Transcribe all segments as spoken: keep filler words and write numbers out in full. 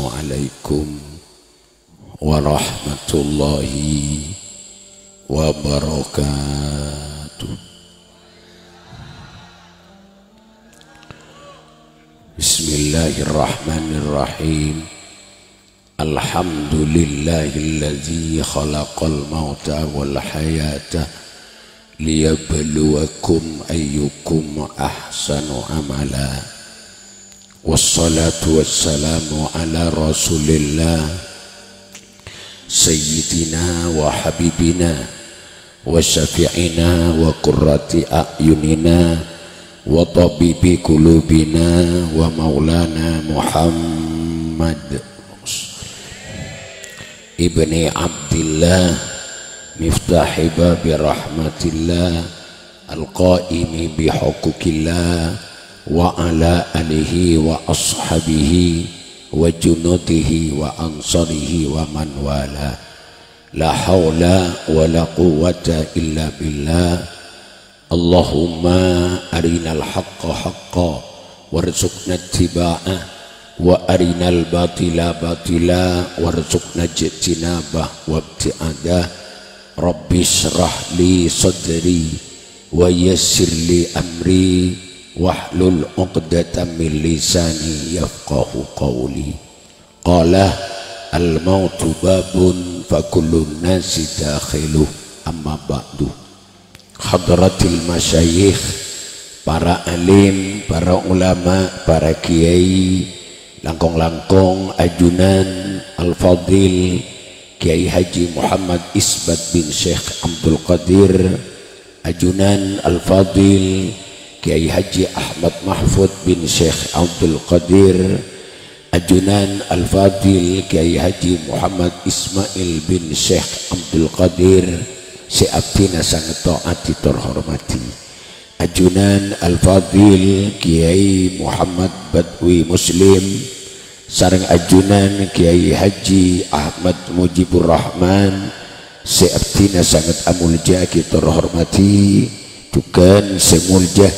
Assalamualaikum warahmatullahi wabarakatuh. Bismillahirrahmanirrahim. Alhamdulillahilladzi khalaqal mauta wal hayata liyabluwakum ayyukum ahsanu amala. Wassalatu wassalamu ala Rasulillah, Sayyidina wa Habibina wa Syafi'ina wa Qurrati A'yunina wa Tabibi Qulubina wa Maulana Muhammad ibni Abdillah, miftahi babi rahmatillah, al-qaimi bihuquqillah, wa ala alihi wa ashabihi wa junudihi wa ansarihi wa man wala. La haula wa la quwwata illa billah. Allahumma arinal haqqa haqqa warzuqna ittiba'ah, wa arinal batila batila warzuqna ijtinabah wabti'adah. Rabbi shrah li sadri wa yassir li amri wahlul uqdatam min lisani yafqahu qawli. Qala, "Al-mautu babun fa kullun nasi dakhiluh, amma ba'du." Hadratil masyayikh, para alim, para ulama, para kiai, langkong-langkong ajunan Al-Fadil Kiai Haji Muhammad Isbat bin Syekh Abdul Qadir, ajunan Al-Fadil Kiai Haji Ahmad Mahfud bin Syekh Abdul Qadir, ajunan Al-Fadil Kiai Haji Muhammad Ismail bin Syekh Abdul Qadir, sè abdhina sanget taati tor hormati. Ajunan Al-Fadil Kiai Muhammad Badwi Muslim, sareng ajunan Kiai Haji Ahmad Mujibur Rahman, sè abdhina sanget amolja'aghi tor hormati, jhughân sè molja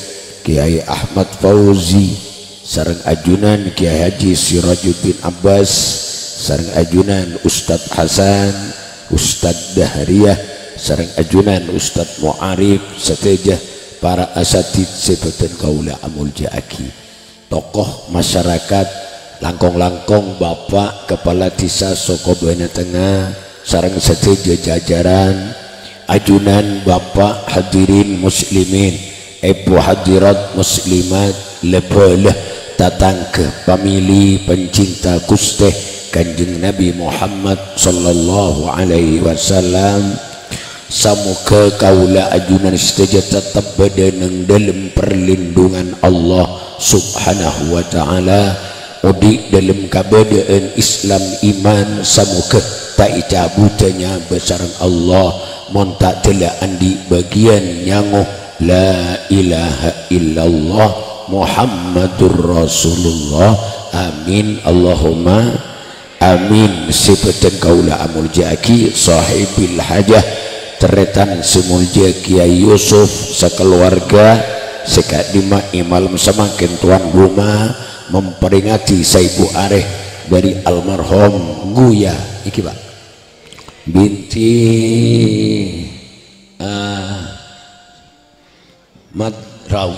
Kiai Ahmad Fauzi, sareng ajunan Kiai Haji Sirajuddin Abbas, sareng ajunan Ustadz Hasan, Ustadz Dahriyah, sareng ajunan Ustadz Mu'arif, sadhâjâ para asatidz sè bhâdhân kaulâ amolja'aghi. Tokoh masyarakat, langkong-langkong Bapak Kepala Desa Sokobana Tengnga, sareng sadhâjâ jajaran, ajunan Bapak hadirin muslimin, èbhu hadirat muslimat, lè-bâlâ tatangghâ, pamèlè, pencinta Ghustè Kanjeng Nabi Muhammad sallallahu alaihi wasallam. Samoghâ kaulâ ajunan sadhâjâ teptep bâdâ neng dâlem parlindungan Allah Subhanahu wa Ta'ala, odi' dâlem kabâdâ'ân Islam iman, samoghâ ta' ècabudhâ nyabâ sareng Allah, mon ta' dâlla andi' bâgiyân nyango la ilaha illallah Muhammadur Rasulullah. Amin, Allahumma amin. Sè bhâdhân kaulâ amolja'aghi, sahibil hajah, tarètan sè molja Kiai Yusuf sakaluwarga, sè ka'dimma è malem samangkèn tuan rumah memperingati saibu arè dâri almarhum Buya, iki, Pak, binti, ah, Madrawi.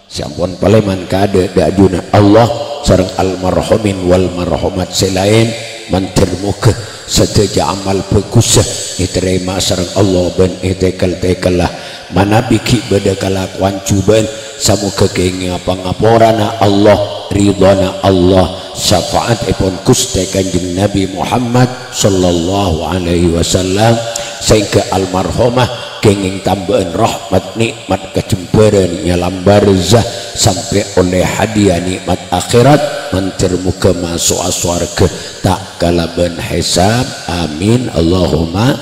Sè ampon palèman kaadâ' dâ' ajunan Allah sareng almarhumin wal marhumat sè laèn, mandhâr moghâ sadhâjâ amal bhâghussa ètarèma sareng Allah bân ètekel-tekella. Manabi ghi' bâdâ kalakowan jhubâ'ân, samoghâ kèngènga pangaporana Allah, ridhâna Allah, syafaatèpon Ghustè Kanjeng Nabi Muhammad sallallahu alaihi wasallam, saèngghâ almarhumah kèngèng tambâ'ân rahmat nè'mat kajembhârân è alam barzah, sampè' ollè hadiah nè'mat akhèrat, mandhâr moghâ maso'a sowarghâ ta' kalabân hèsab. Amin, Allahumma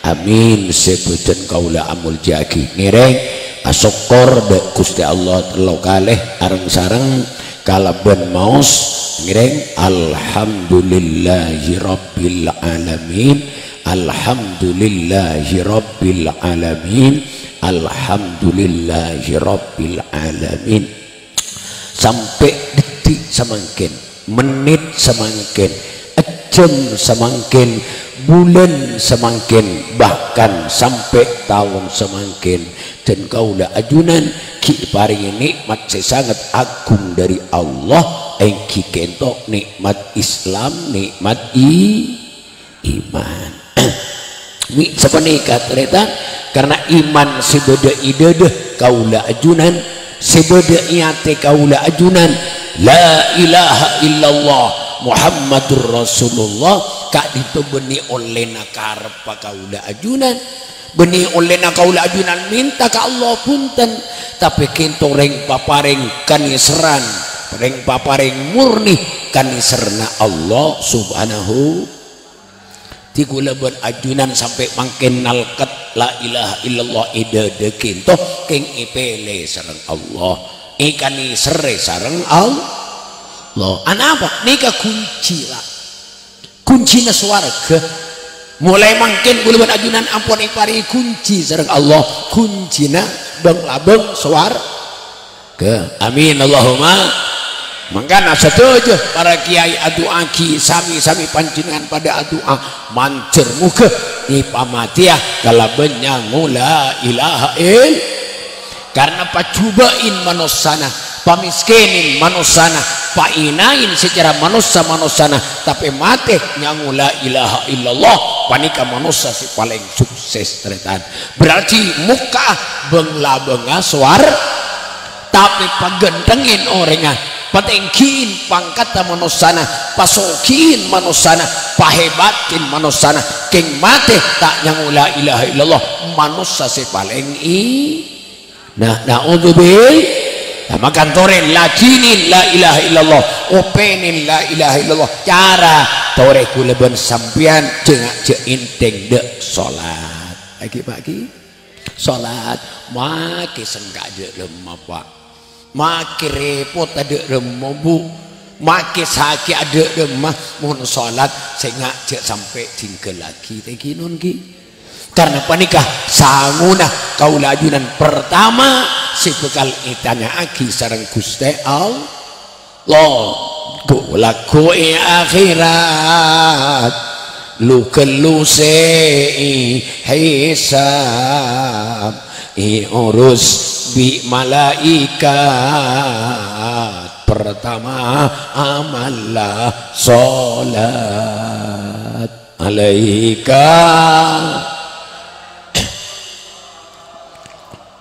amin. Sè bhâdhân kaulâ amolja'aghi, ngèrèng asokkor dâ' Ghustè Allah tello kalè areng-sareng kalabân maos, ngèrèng, "Alhamdulillahirabbil alamin, alhamdulillahirabbil alamin, alhamdulillahirabbil alamin." Sampè' dâddhi samangkèn, Mennit samangkèn, ejjhâm samangkèn, bulân samangkèn, bahkan sampè' taon samangkèn. Dan kaulâ ajunan ghi' èparèngè nè'mat sè sanget agung dâri Allah, èngghi kènto nè'mat Islam, nè'mat i-, iman. Mè' sapanèka, tarètan, karna iman sè bâdâ è dâdâ kaulâ ajunan, sè bâdâ è atè kaulâ ajunan, la ilaha illallah Muhammadur Rasulullah, ka'dinto bânnè ollèna karebbhâ kaulâ ajunan. Bânnè ollèna kaulâ ajunan mènta ka Allah bhunten, tapè kènto rèng paparèng kanèserran, rèng paparèng murni kanèserranna Allah Subhanahu. Dhi kaulâ bân ajunan sampè' mangkèn nalkèt la ilaha illallah è dâdâ kènto, kèng èpèlè sareng Allah, èkanèserrè sareng Allah. Anapa? Nèka kuncina. Kuncina sowarghâ. Molaè mangkèn kaulâ bân ajunan ampon èparèngè kunci sareng Allah, kuncina bâng-labâng sowarghâ. Amin, Allahumma. Mangkana sadhâjâ para kèyaè adu'aaghi, sami-sami panjhennengngan padâ adu'a, mandhâr moghâ èpamatèya kalabân nyango la ilaha ill-, Karna pajhubâ'in manossana, pamèskènin manossana, paènaèn secara manossa-manossana, tapè matè nyango la ilaha illallah, panèka manossa sè palèng sukses, tarètan. Berarti mokka'a bâng-labângnga sowar-, tapè paghânthengngèn orèngnga, patèngghiin pangkatta manossana, pasoghiin manossana, pahebatin manossana, kèng matè ta' nyango la ilaha illallah, manossa sè palèng i-, Na-, na'udzubil-, na, mangkana torè lajinin la ilaha illallah, opènin la ilaha illallah. Cara torè kaulâ bân sampèyan jhâ' ngajhâk ènthèng dâ' solat. Lagi, Pak Ki? Solat. Makè sengka' dâ' remma, Pak. Makè rèpot dâ' remma, Bu. Makè sakè' dâ' remma. Mon solat, sè ngajhâk sampè' dhinggâllaghi. Tèngghi non, Ki. Karna panèka sangona kaulâ ajunan partama sè bhâkal ètanya'aghi sareng Ghustè Allah. Ghu-, lagghu è akhèrat, lu-ghâllu sè èhisab, èorus bi' malaèkat. Partama amalla solat. Alaika.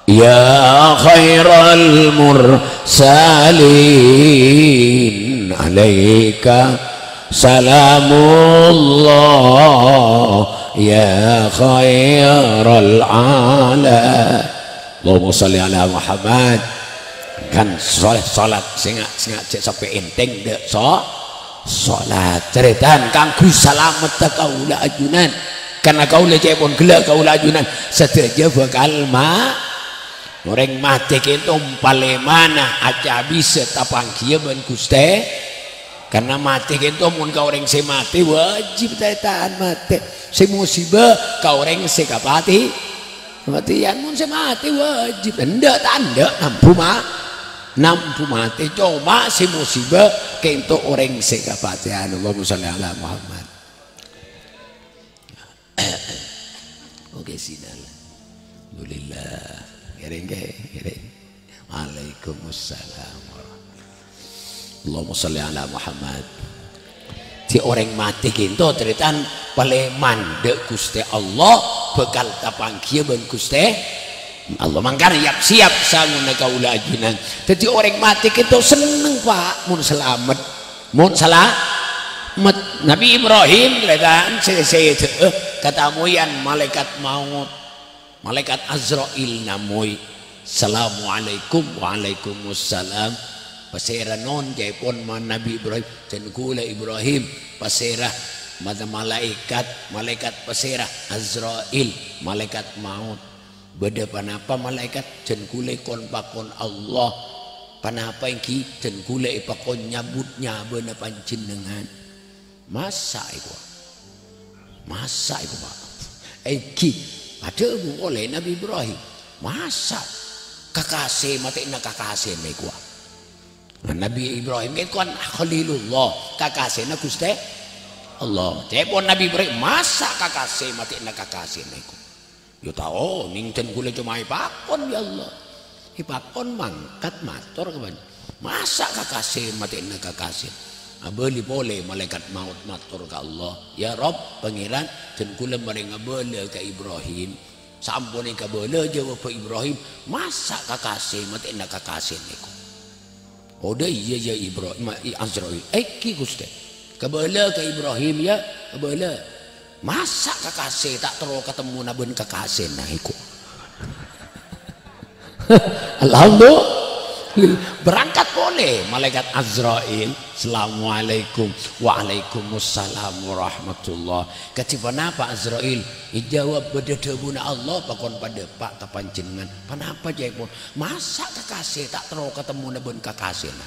Ya khairal mursalin, alaika salamullah, ya khairal ala. Allahumma shalli ala Muhammad. Kan soleh salat, sè nga-, sè ngajhâk sampè' ènthèng dâ' so-, salat. Tarètan kaangghuy salametta kaulâ ajunan. Karna kaulâ ca'èpon ghellâ' kaulâ ajunan sadhâjâ bhâkal ma-, orèng matè kènto palèmana acabisa tapangghiyâ bân Ghustè. Karna matè kènto mon ka orèng sè matè wajib tarètan matè. Sè musibâ ka orèng sè kapatè-, Matèyan mon sè matè wajib. Endâ' ta' endâ' nambu ma-, nambu matè. Coma sè musibâ kènto orèng sè kapatèyan. Allahumma shalli ala Muhammad. Oke, sinal. Alhamdulillah. Ngiring, ngiring. Waalaikumsalam warahmatullahi. Allahumma shalli ala Muhammad. Dhi orèng matè kènto tarètan palèman dâ' Ghustè Allah, bhâkal tapangghiyâ bân Ghustè Allah. Mangkana yap-siyap sangona kaulâ ajunan. Dâddhi orèng matè kènto senneng, Pak, mon salamet. Mon salamet. Nabi Ibrahim, tarètan, sè, sè, sè, eh, katamoyan malaèkat maot. Malaèkat Azrail namoy, "Assalamualaikum." "Waalaikumsalam." "Pasèra non ca'èpon ma-, Nabi Ibrahim?" "Jhân kaulâ Ibrahim." "Pasèra?" "Mata malaèkat." "Malaèkat pasèra?" "Azrail, malaèkat maot." "Bâdâ panapa malaèkat?" "Jhân kaulâ kon-pakon Allah." "Panapa ènggi?" "Jhân kaulâ èpakon nyabut nyabâna panjhennengngan." Masa' èkowa? Masa' èkowa, Pak? Ènggi, adhâbu polè Nabi Ibrahim. Masa' kakasè matè'na kakasèna èkowa? Nabi Ibrahim kan Khalilullah, kakasèna Ghustè Allah. Ca'èpon Nabi Ibrahim, "Masa' kakasè matè'na kakasèna iku?" "Ya tao, nèng dân kaulâ coma èpakon, ya Allah." Èpakon mangkat mator ka Panjhennengngan. "Masa' kakasè matè'na kakasè?" Abâli polè malaèkat maot mator ka Allah, "Ya Rabb, Pangèran, dân kaulâ marè ngabâlâ ka Ibrahim." Sampon èkabâlâ jawabbhâ Ibrahim, "Masa' kakasè matè'na kakasèna iku?" "Odâ iyâ, ya Ibrahim, ma-, i-, Azrail." "Èngghi, Ghustè." Kabâlâ ka Ibrahim, ya, kabâlâ. "Masa' kakasè ta' terro katemmona bân kakasèna iku?" Alhamdulillah. Berangkat polè malaèkat Azrail. "Assalamualaikum." "Waalaikumsalam warahmatullah." "Kadhi ponapa, Azrail?" Èjâwâb, "Bâdâ dhâbuna Allah, pakon padâpa' ka Panjhennengngan." "Ponapa, ca'èpon?" "Masa' kakasè ta' terro katemmona bân kakasèna?"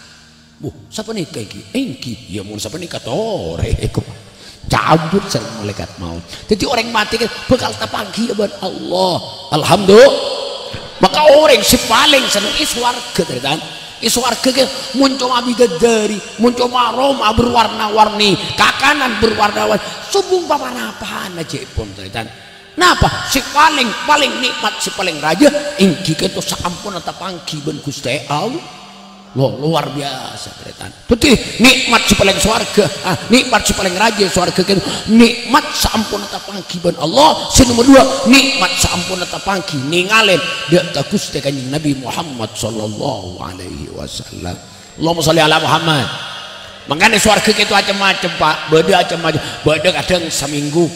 "Wuh, sapanèka èngghi?" "Èngghi." "Ya, mon sapanèka torè, èko." Cabut sareng malaèkat maot. Dhâddhi, orèng matè kan bhâkal tapangghi bân Allah. Alhamdulillah. Maka orèng sè palèng senneng è sowarghâ, tarètan. È sowarghâ kan mon coma bidadari, mon coma roma berwarna-warni, kakanan berwarna-warni, sobung pa-ponapana ca'èpon, tarètan. Napa? Sè palèng, palèng nè'mat, sè palèng rajâ, èngghi kènto saamponna tapangghi bân Ghustè Allah. Lo-, luar biasa, tarètan. Dhâddhi, nè'mat sè palèng sowarghâ, ah, nè'mat sè palèng rajâ sowarghâ kènto, nè'mat saamponna tapangghi bân Allah. Sè nomer duwâ', nè'mat saamponna tapangghi nèngalè dâ' ka Ghustè Kanjeng Nabi Muhammad sallallahu alaihi wasallam. Allahumma shalli ala Muhammad. Mangkana sowarghâ kènto cem-macem, Pak. Bâdâ cem-macem. Bâdâ kadhâng samènggu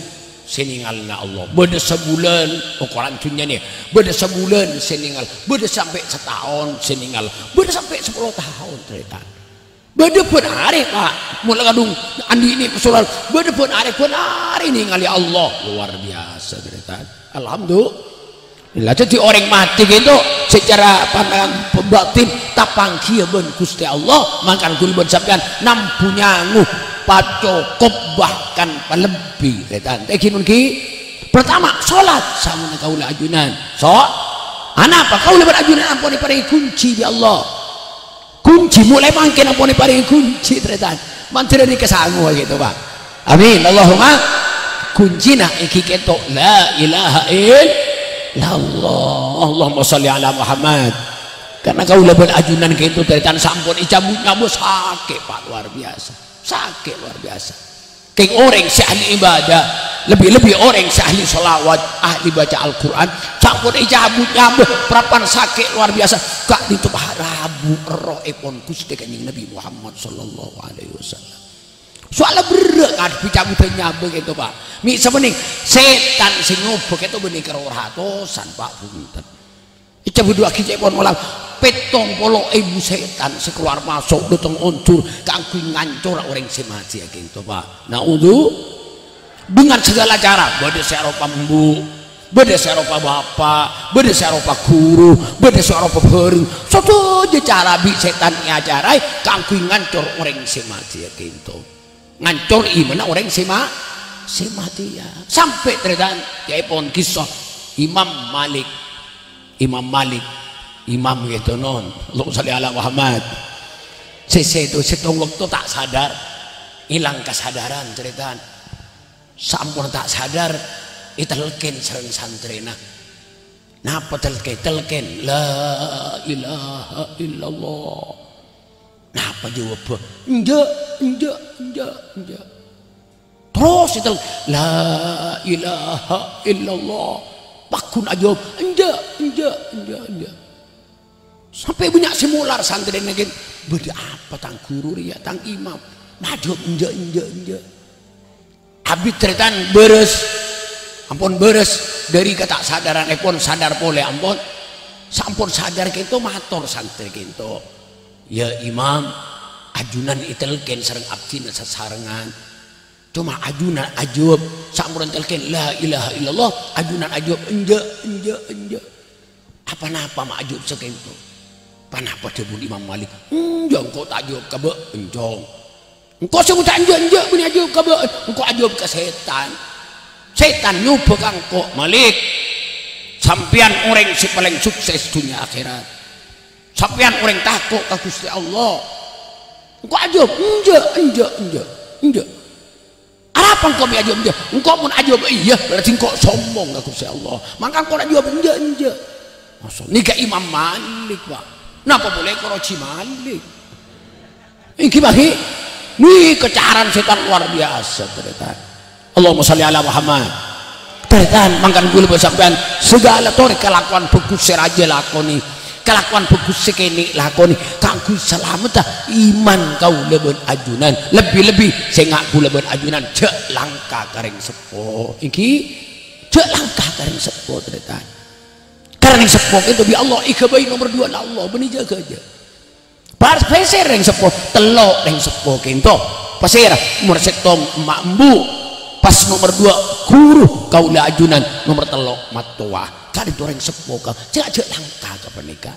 sè nèngalana Allah. Bâdâ sabulân, okoran dhunnyana. Bâdâ sabulân sè nèngal. Bâdâ sampè' sataon sè nèngal. Bâdâ sampè' sapolo taon, tarètan. Bâdâ bân arè, Pak. Mola kadhung andi' nè' solar. Bâdâ bân arè, bân arè nèngalè Allah. Luar biasa, tarètan. Alhamdulillah. Lha, dhâddhi orèng matè kènto secara pandangan batin tapangghiyâ bân Ghustè Allah, mangkana kaulâ bân sampèyan nambu nyango pacokop bahkan palebbi, tarètan. Èngghi mon ghi? Pertama, salat samonè kaulâ ajunan. So, anapa kaulâ bân ajunan ampon èparèngè ghunji bi' Allah? Ghunji, molaè mangkèn ampon èparèngè ghunji, tarètan. Mandhâr nèka sangowa kènto, Pak. Amin. Allahumma. Ghuncina èngghi kènto, la ilaha illallah. Allahumma shalli ala Muhammad. Karena kaulâ bân ajunan kènto, tarètan, sampon ècabut nyabut sakè', Pak, luar biasa. Sakè' luar biasa. Kèng orèng sè ahli ibadah, lebbi-lebbi orèng sè ahli shalawat, ahli baca Al-Qur'an, sampon ècabut nyabut, parappa'na sakè' luar biasa, ka'dinto rabu errohèpon Ghustè Kanjeng Nabi Muhammad sallallahu alaihi wasallam. Soalla berrâ' kadhi cabudhân nyabut kènto, Pak. Mè' sapanèka, sètan sè nyoba kènto bânnè karo ratosan, Pak, bhunten. Ècabudhuwâghi ca'èpon mola pèttong polo èbu sètan sè kalowar maso' dâteng ondur kaangghuy ngancora orèng sè matè kènto, Pak. Naudzu-, dengan segala cara, bâdâ sè aropa embu', bâdâ sè aropa bapa', bâdâ sè aropa ghuru, bâdâ sè aropa bhâreng. Sadhâjâ cara bi' sètan èacaraè kaangghuy ngancor orèng sè matè kènto. Ngancor imanna orèng sè ma-, sè matèya. Sampè' tarètan, ca'èpon kissa Imam Malik. Imam Malik, imam gitu non. Allahumma shalli ala Muhammad. Sè sèttong, sèttong bâkto ta' sadar, ilang kasadaran, tarètan. Sampon ta' sadar, ètalkèn sareng santrèna. Napa talkèn? Talkèn, "La ilaha illallah." Napa jawabbhâ? "Enjâ', enjâ', enjâ', enjâ'." Terros ètal, "La ilaha illallah." Pagghun ajâwâb, "Enjâ', enjâ', enjâ', enjâ'." Sampè' bânnya' sè molar santrèna kèn, "Bâdâ apa tang ghuru rèya, tang imam? Majâwâb enjâ', enjâ', enjâ'." Abit tarètan bârâs, ampon bârâs dâri katasadârannèpon, sadar polè ampon. Sampon sadar kènto mator santrè kènto, "Ya Imam, ajunan ètalkèn sareng abdhina sasarengngan. Coma ajunan ajâwâb, sampon ètalkèn la ilaha illallah, ajunan ajâwâb, 'Enjâ', enjâ', enjâ'.' Apa-napa ma' ajâwâb sakènto?" Ponapa dhâbuna Imam Malik? "Enjâ', engko' ta' ajâwâb ka bâ', enjâ'." "Engko' sè ngoca' enjâ', enjâ', bânnè ajâwâb ka bâ', engko' ajâwâb ka sètan. Sètan nyoba ka engko'." "Malik, sampèyan orèng sè palèng sukses dhunnya akhèrat. Sampèyan orèng tako' ka Ghustè Allah. Engko' ajâwâb, "Enjâ', enjâ', enjâ', enjâ'." Arapa engko' mè' ajâwâb, "Enjâ'?" Engko' mon ajâwâb, "Iyâ," berarti engko' somong ka Ghustè Allah. Mangka engko' ajâwâb, "Enjâ', enjâ'." Masa nèka Imam Malik, Pak. Napa polè karo Haji Malik? Èngghi, Pak, ghi? Nèka caran sètan luar biasa, tarètan. Allahumma shalli ala Muhammad. Tarètan, mangkana kaulâ bân sampèyan, saghâlâ torè kalakowan bhâghus sè rajâ lakonè, kalakowan bhâghus sè kènè' lakonè, kaangghuy salamedda iman kaulâ bân ajunan. Lebbi-lebbi, sènga' kaulâ bân ajunan, jhâ' langka ka rèng seppo. Èngghi, jhâ' langka ka rèng seppo, tarètan. Karana rèng seppo kènto bi' Allah èghâbây nomer duwâ' Allah, bânnè jâgâ, jâ. Pas pasèra rèng seppo, tello' rèng seppo kènto. Pasèra? Nomer sèttong emma' embu'. Pas nomer duwâ' ghuru kaulâ ajunan, nomer tello' mattowa. Ka'dinto rèng seppo ka, jhâ', jhâ' langka ka panèka.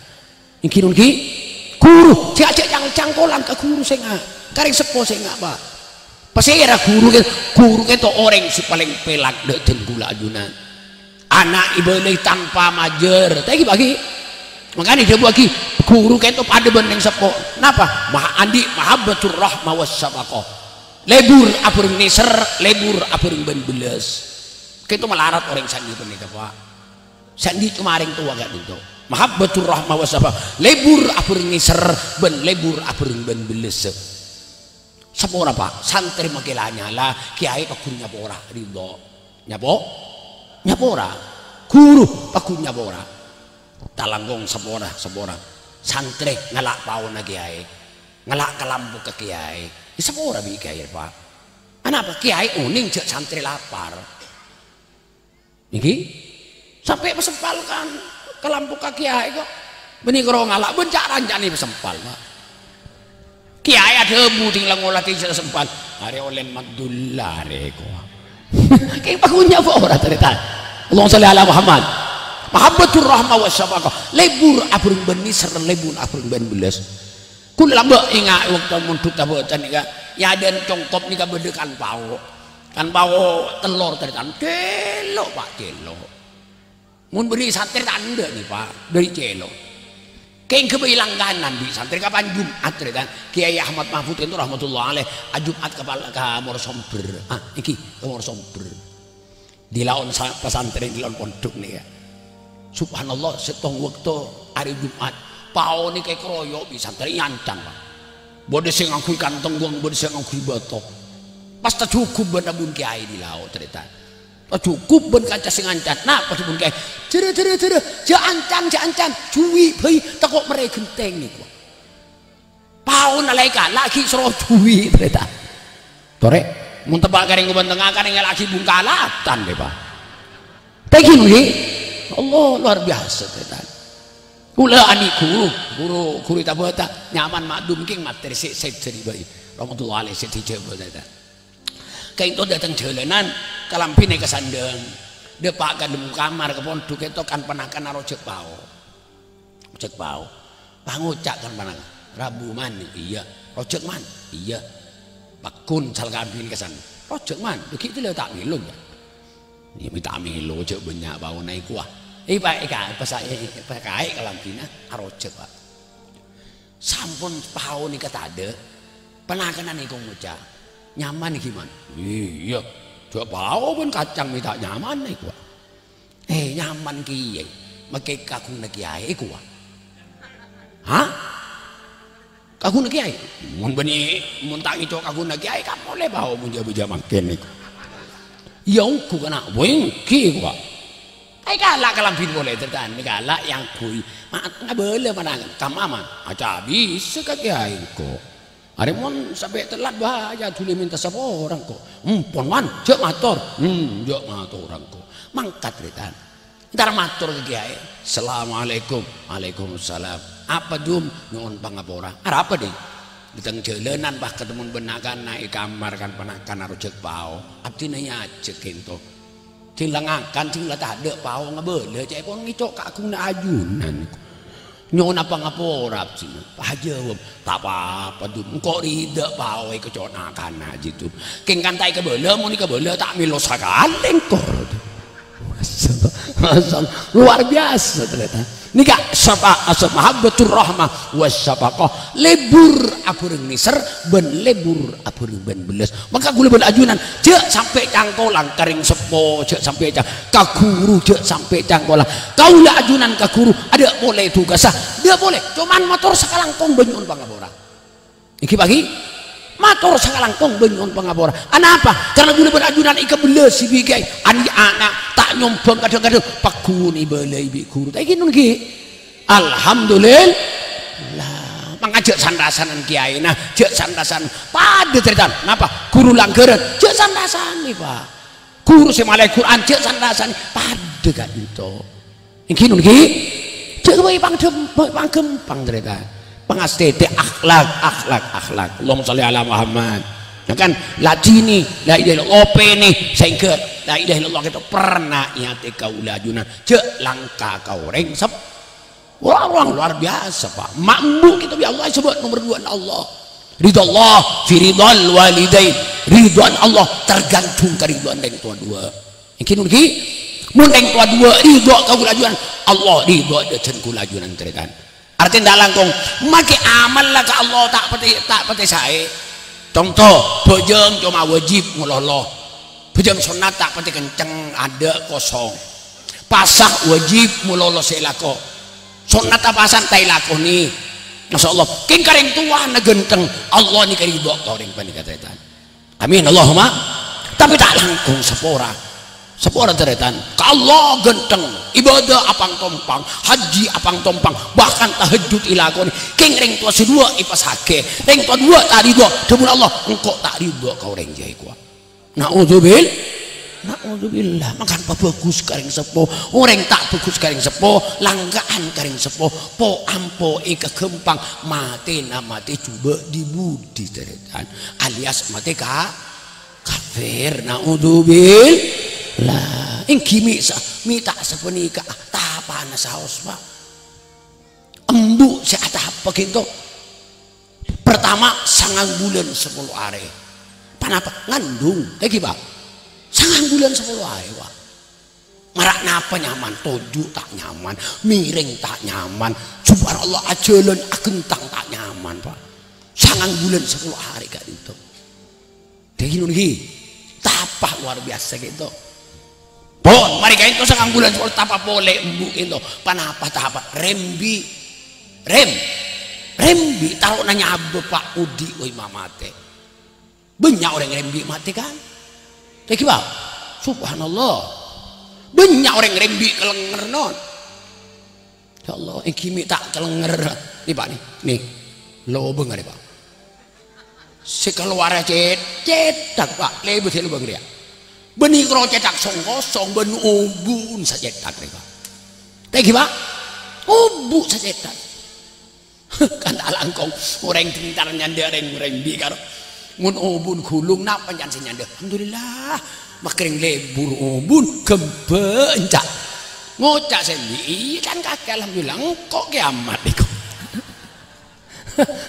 Èngghi, non, ghi? Ghuru, jhâ', jhâ' cang-, cangkolan ka ghuru sènga', ka rèng seppo sènga', Pak. Pasèra ghuru kè-, ghuru kènto orèng sè palèng pèlak dâ' dân kaulâ ajunan. Ana' èbâlâi tanpa majâr. Ta' èngghi, Pak, ghi? Mangkana èdhâbuwâghi, ghuru kènto padâ bân rèng seppo. Napa? Maha andi' mahabbatur rahmah was syafaqah. Lebur abhâreng nèser, lebur abhâreng bân bellâs. Kènto malarat orèng sè andi' panèka, Pak. Sè andi' coma rèng towa ka'dinto. Mahabbatur rahmah was syafaqah. Lebur abhâreng nèser bân lebur abhâreng bân bellâs. Sapora, Pak, santrè makè la nyala, kèyaè pagghun nyapora, ridho. Nyapo-, nyapora. Ghuru pagghun nyapora. Talangkong sapora, sapora. Santrè ngala' paona kèyaè. Ngala' kalampokka kèyaè. Èsapora bi' kèyaè, Pak. Anapa? Kèyaè onèng jhâ' santrè lapar. Èngghi? Sampè' pasempal kan kalampokka kèyaè kok. Bânnè karo ngala' bân ca'-ranca'na pasempal, Pak. Kèyaè adhâbu ding la ngolatè sè sempal. Arè ollèn maddulla arè kok. Kèng pagghun nyapora tarètan. Allahumma shalli ala Muhammad. Mahabbatur rahmah was syafaqah. Lebur abhâreng bân nèser, lebur abhâreng bân bellâs. Kaulâ lambâ' ènga'è bâkto mondhuk tabâta nèka, è adâ'na congkop nèka bâdâ kan pao. Kan pao tellor tarètan, cèlo', Pak, cèlo'. Mon bâri' santrè ta' endâ' nè, Pak, bâri' cèlo'. Kèng ghâbây langkanan bi' santrè kapan Jum'at tarètan, Kèyaè Ahmad Mahfud ènto rahmatullah alaih, ajum'at ka pal-, ka Morosomber. Ah, èngghi, ka Morosomber. Di laon sa-, pasantrèn, di laon pondhuk nèka. Subhanallah, sèttong bâkto arè Jum'at, pao nèka èkaroyok bi' santrè èancan, Pak. Bâdâ sè ngangghuy kantong ghuwâng, bâdâ sè ngangghuy bâto. Pas tajhughub bân abun kèyaè di lao, tarètan. Tajhughub bân kanca sè ngancan. Napa dhâbuna kèyaè? "Jârâ, jârâ, jârâ, jhâ' ancan, jhâ' ancan. Jhuwi bhâi, tako' marè ghenteng nèko." Paona la èkala' ghi' soro jhuwi, tarètan. Torè, mon teppa' ka rèng Kubân Tengnga, ka rèng èkala' ghi' bungkalatan, dè, Pak. Tèngghi, ngghi? Allah, luar biasa, tarètan. Kaulâ andi' ghuru, ghuru, ghuru è tabâta, nyaman ma'dhum kèng matè sè, sè jârèya bhâi. Rahmatullah alaih sè è Jhâbâ, tarètan. Kaènto dâteng jhâlânan, kalambhina èkasandhâng. Dâpa' ka dâlem kamar, ka pondhuk, kaènto kan-, ponakan arojhâk pao. Rojhâk pao. Pangoca' kan-, ponakan, "Rabu, Man?" "Iyâ." "Rojhâk, Man?" "Iyâ." Pagghun sal kalambhina èkasandhâng. "Rojhâk, Man?" "Dâgghi' tèlè ta' mèlo, yâ." "Iyâ, mè' ta' mèlo, jhâ' bânnya' paona èkowa." È, pa-, èka-, pasa-, è, è, pakaè kalambhina, arojhâk, Pak. Sampon pao nèka tadâ', ponakanna nèko ngoca', "Nyaman ghi, Man?" "Iyâ, jhâ' pao bân kacang mè' ta' nyaman èkowa." "Eh, nyaman kèyaè, makè kaghunna kèyaè èkowa." "Hah? Kaghunna kèyaè?" "Mon bânnè, mon ta' ngèco' kaghunna kèyaè, kan molè pao mon jhâ-bâjâ mangkèn èkowa." "Iyâ, ongghu, kana'." "Wèh, èngghi èkowa." Èkala' kalambhina polè, tarètan, èkala' èangghuy. Ma-, ngabâlâ manang, "Kamma, Man?" "Aca bisa ka kèyaè engko'." "Arè mon sampè' tellat, bahaya, dhuli mènta sapora engko'." "Empon, Man, jhâ' mator." "Hmm, jhâ' mator engko'." Mangkat, tarètan. Entar mator ka kèyaè. "Assalamualaikum." "Waalaikumsalam." "Apa, Dum?" "Nyo'on pangapora." "Arapa, Ding?" "Dâteng jhâlânan, pas katemmo bân na'-kana' è kamar kan-, ponakan arojhâk pao. Abdhina èajhâk kaènto. Sèng la ngakan, sèng la tadâ' pao ngabâlâ, ca'èpon ngèco' kaghunna ajunan. Nyo'ona pangapora, abdhina." Pas ajâwâb, "Ta' pa-apa, Dum. Engko' ridhâ pao èkèco' na'-kana' jiyâ, Dum. Kèng kan ta' èkabâlâ, mon èkabâlâ ta' mèlo sakalè engko'." Masya Allah. Luar biasa ternyata. Nèka sapa-, asa mahabbatur rahmah was syafaqah. Lebur abhâreng nèser bân lebur abhâreng bân bellâs. Maka kaulâ bân ajunan, jhâ' sampè' cangkolang ka rèng seppo, jhâ' sampè' cang-, ka ghuru, jhâ' sampè' cangkolang. Kaulâ ajunan ka ghuru, adâ' polè tugassa, adâ' polè. Coma mator sakalangkong bân nyo'on pangapora. Èngghi, Pa', ghi? Mator sakalangkong bân nyo'on pangapora. Anapa? Karna kaulâ bân ajunan èkabellâsi bi' kèyaè. Anè' ana' ta' nyombhâng, kadhâng-kadhâng pagghun èbâlâi bi' ghuru. Ta' èngghi, ngghi? Alhamdulillah. Mangka jhâ' san-rasanan kèyaèna, jhâ' san-rasan. Padâ tarètan. Napa? Ghuru langghârân, jhâ' san-rasanè, Pa'. Ghuru sè malaè Qur'an, jhâ' san-rasanè. Padâ ka'dinto. Èngghi, ngghi? Jhâ' bhâi pangdhem-, bhâi pangghâmpang, tarètan. Pangastètè akhlak, akhlak, akhlak. Allahumma shalli ala Muhammad. Ya kan, lajini, la ilaha illallah, opèni, saèngghâ la ilaha illallah kèto perna è atè kaulâ ajunan. Jhâ' langka ka orèng sep-, Orang-orang luar biasa, Pa'. Ma' embu' kèto bi' Allah èsebut nomer duwâ'na Allah. Ridha Allah, fi ridhal walidain. Ridhâna Allah tergantung ka ridhâna rèng towa duwâ'. Èngghi, ngghi? Mon rèng towa duwâ' ridha ka kaulâ ajunan, Allah ridha dâ-, dâteng kaulâ ajunan, tarètan. Artèna ta' langkong, makè amalla ka Allah ta' patè, ta' patè saè. Conto, bhâjâng coma wajib mololo. Bhâjâng sonnat ta' patè kenceng, adâ' kosong. Pasa wajib mololo sè èlako. Sonnat ta' pasa ta' èlakonè. Masya Allah, kèng ka rèng towana ghântheng, Allah nèka ridha ka orèng panèka, tarètan. Amin, Allahumma. Tapè ta' langkong sapora. Sapora, tarètan. Ka Allah ghântheng, ibadah apang-tompang, haji apang-tompang, bahkan tahajjud èlakonè. Kèng rèng towa sè duwâ' èpasakè', rèng towa duwâ' ta' ridha, dhâbuna Allah, "Engko' ta' ridha ka orèng jârèya." Na'udzubil-, na'udzubillah. Mangkana pabhâghus ka rèng seppo. Orèng ta' bhâghus ka rèng seppo, langka'an ka rèng seppo. Po-ampo'è kaghâmpang, matèna matè jhubâ' di-budi, tarètan. Alias matè ka-, kafir. Na'udzubillah. Èngghi mè' sa-, mè' ta' sapanèka. Tapana saos, Pa'. Embu' sè atapa ghânto. Pertama, sangang bulân sapolo arè. Panapa? Ngandung. Lagi, Pa'. Sangang bulân sapolo arè, Pa'. Mara' napa nyaman? Toju' ta' nyaman, miring ta' nyaman. Subhanallah, ajhâlân aghentang ta' nyaman, Pa'. Sangang bulân sapolo arè ka'dinto. Dâggi' ngghi, tapa luar biasa ka'dinto. Pon, marè ka'dinto sangang bulân sapolo tapa polè embu' ka'dinto. Panapa tapa? Rembi'. Rem-, rembi', taro'na nyabâ, Pa', odi', wâi, ma-, matè. Bânnya' orèng rembi' matè, kan? Dâggi', Pa'? Subhanallah. Bânnya' orèng rembi' kalènger, non. Ya Allah, èngghi mè' ta' kalènger. Nè, Pa', nè. Nè. Lobâng arè, Pa'. Sè kalowara cet-, cèthak, Pa'. Lèbât è lobâng rèya. Bânnè karo cèthak song-kosong, bân obu'en sacèthak rèya, Pa'. Dâggi', Pa'? Obu' sacèthak. Kan ta' langkong orèng dhing entar nyandhâ rèng-, rembi' karo. Mon obu'en ghulung, napa can sè nyandhâ? Alhamdulillah. Makkèrèng lebur obu'en, ghembhâ' enca'. Ngoca' sè embi', "Iyâ, can kakè, alhamdulillah, engko' kèyamat nèko."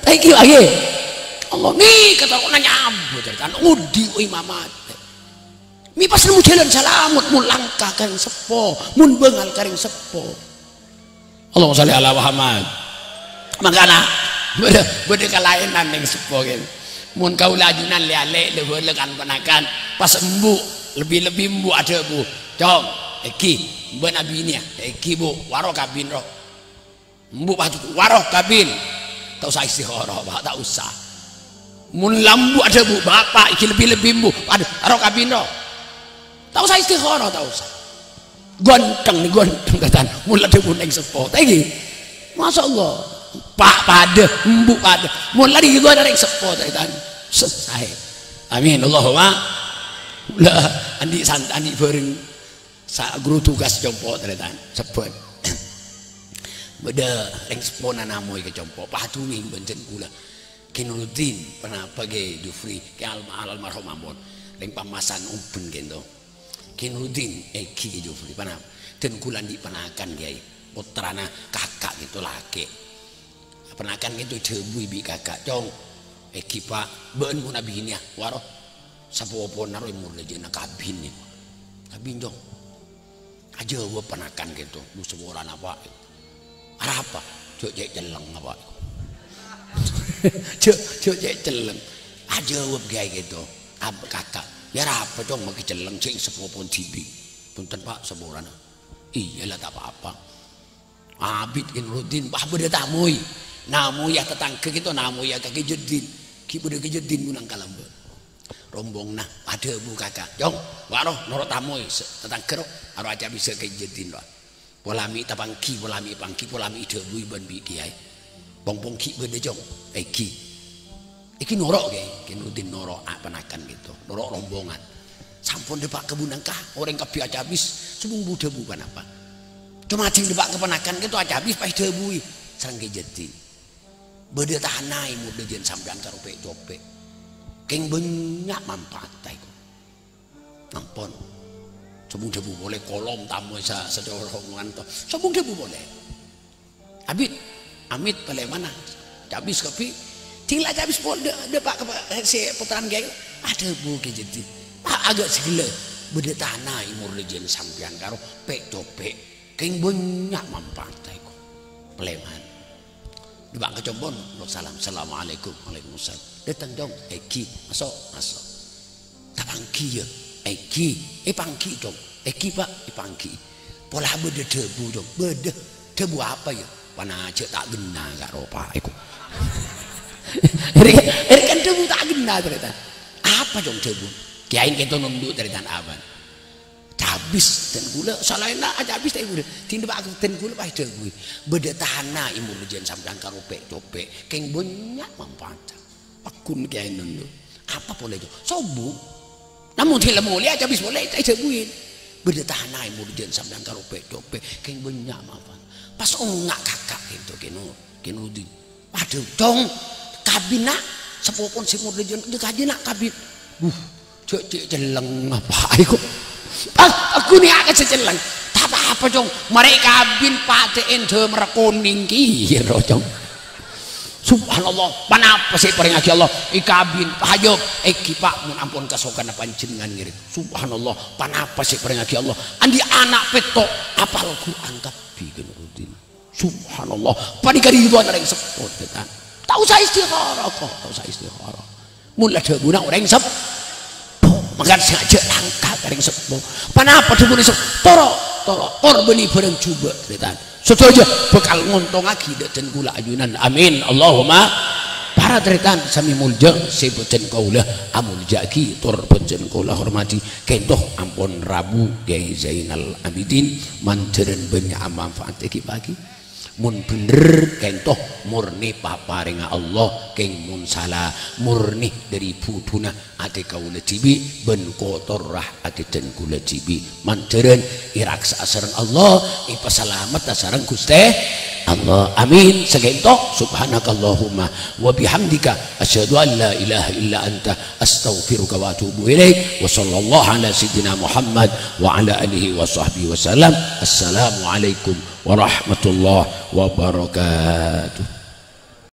Thank you, ayo. Allah nèka taro'na nyabâ, tarètan. Odi', wâi, ma-, matè. Mè' pas nemmo jhâlân salamet, mon langka ka rèng seppo, mon bângal ka rèng seppo. Allahumma shalli ala Muhammad. Mangkana, bâdâ, bâdâ kalaènan rèng seppo, ghi. Mon kaulâ ajunan lè-alè, lè-bâlâ, kan-ponakan, pas embu', lebbi-lebbi embu' adhâbu, "Cong, èngghi, bân abinèya?" "Èngghi, Bu', waro kabin, ro." Embu' pas, "Waro kabin." Ta' osa istikharah, Pa', ta' osa. Mon la embu' adhâbu, "Bapa', èngghi lebbi-lebbi embu', adhu, waro kabin, ro." Ta' osa istikharah, ta' osa. Ghântheng, ghântheng, tarètan. Mon la dhâbuna rèng seppo. Thank you. Masya Allah. Pa-, padâ, embu' padâ. Mon la ridhâna rèng seppo, tarètan. Selesai. Amin. Allahumma. La, andi' sant-, andi' bhâreng. Sa-, guru tugas compo', tarètan. Sebbhân. Bâdâ rèng seppona namoy ka compo'. Padungi bân dân kaulâ. Kè Nuruddin, ponapa, Kè Jufri, Kè Al-, Al-, almarhum ampon. Rèng Pamasan Ombun kento. Kè Nuruddin, èngghi Kè Jufri, ponapa? Dân kaulâ andi' ponakan, Kèyaè. Pottrana kaka' kento lakè'. Ponakan kento èdhâbuwi bi' kaka', "Cong, èngghi, Pa', bâ'na mon abinèya, waro, sapopona ro èmor lajâna kabin, nèko. Kabin, Cong." Ajâwâb panakan kènto, "Lu saporana, Pa'." "Arapa?" "Jhâ' cè' celleng, Pa'." "Jhâ', jhâ' cè' celleng." Ajâwâb ghâi kènto. Ab-, kaka', "Yâ arapa, Cong, makè celleng, cè' seppo pon dhibi'." "Bhunten, Pa', saporana." "Iyâ la, ta' pa-apa." Abit Kè Nuruddin, wah, bâdâ tamoy. Namoy yâ tatangghâ kènto, namoy yâ ka Kè Jeddin. Ghi' bâdâ Kè Jeddin ghun nang kalambâ. Rombonganna, adhâbu kaka', "Cong, wa' ro, noro' tamoy, se-, tatangghâ ro, aro acabis ka Kè Jeddin ro. Pola mè' tapangghi, pola mè' pangghi, pola mè' èdhâbui bân bi' kèyaè. Pong-pong ghi' bâdâ, Cong, èghi." Èghi noro' kè, Kè Nuruddin noro' a-, panakan kènto, noro' rombongan. Sampon dâpa' ka bun engka, orèng kabbhi acabis, sè mon bu-dhâbu ponapa. Coma ajhing dâpa' ka panakan kènto acabis pas èdhâbui, sareng Kè Jeddin. "Bâdâ tana è morra jhân sampèyan karo pè'-copè'. Kèng bânnya' manfaatta èko." "Ampon. Sè mon dhâbu polè kolom tamoy sa-, sacara omongan to. Sè mon dhâbu polè." Abit, amit palèmana. Cabis kabbhi. Dhing la cabis pol-, dâ-, dâpa' ka pa-, sè pottrana kèyaè. Adhâbu Kè Jeddin. A-, aghâ' sè ghellâ'. "Bâdâ tana è morra jhân sampèyan karo pè'-copè'. Kèng bânnya' manfaatta èko." Palèman. Dâpa' ka compo'na, lo salam. "Assalamualaikum." "Waalaikumsalam." "Dâteng, Cong." "Èghi." "Maso'." "Maso'." "Tapangghi, yâ?" "Èghi." "Èpangghi, Cong." "Èghi, Pa'." "Èpangghi." "Pola bâdâ dhâbu, Cong." "Bâdâ." "Dhâbu apa, yâ?" "Panajhâ' ta' ghenna karo Pa' èko." Èrè, èrè kan dhâbu ta' ghenna, tarètan. "Apa, Cong, dhâbu?" Kèyaè kènto nondhu', tarètan, "Apa?" "Cabis, dân kaulâ, salaènna acabis ta' èburu." Dhing dâpa' ka dân kaulâ pas èdhâbui. "Bâdâ tana è morra jhân sampèyan karo pè'-copè', kèng bânnya' manfaatta." Paggun kèyaè nondhu'. "Apa polè, Cong?" "Sobung." Namong dhing la molè acabis polè, ta' èdhâbui. "Bâdâ tana è morra jhân sampèyan karo pè'-copè', kèng bânnya' manfaatta." Pas onga' kaka' kènto, Kè Nur-, Kè Nuruddin. "Adhu, Cong, kabinna, sapopona sè morra jhân, jhâ' kajina kabin." "Buh, jhâ' cè' celleng apa èko?" "Ah, aku nèka sè celleng." "Ta' pa-apa, Cong. Marè kabin patè'èn dâmerra konèng kèya ro, Cong." "Subhanallah, ponapa sè èparèngaghi Allah?" "Èkabin, hayo, èghi, Pa', mon ampon kasokanna panjhennengngan ngèrèng." "Subhanallah, ponapa sè èparèngaghi Allah?" "Andi' ana' pètto', apal Qur'an kabbhi," Kè Nuruddin. Subhanallah. Panèka ridhâna rèng seppo, tarètan. Ta' osa istikharah, kok. Ta' osa istikharah. Mon la dhâbuna orèng seppo, mangkana sengajâ tangka ka rèng seppo. Ponapa dhâbuna seppo? "Toro', toro', korbhâni bhârâng jhubâ'," tarètan. "Sadhâjâ bhâkal ngontongaghi dâ-, dân kaulâ ajunan. Amin. Allahumma." Para tarètan sami molja, sè bhâdhân kaulâ amolja'aghi, tor bhâdhân kaulâ hormadhi. Kènto ampon rabu, Kèyaè Zainal Abidin, mandhârân bânnya' manfaat èghi paghi. Mon bhender, kènto morni paparèngnga Allah, kèng mon sala, morni dâri budhuna atè kaulâ dhibi' bân kotorra atè dân kaulâ dhibi'. Mandhârân èraksa'a sareng Allah, èpasalametta sareng Ghustè Allah. Amin. Sakènto, subhanakallahumma wa bihamdika, asyhadu an la ilaha illa anta, astaghfiruka wa atubu ilaik. Wa sallallahu ala sayyidina Muhammad wa ala alihi wa sahbihi wasallam. Assalamualaikum warahmatullahi wabarakatuh.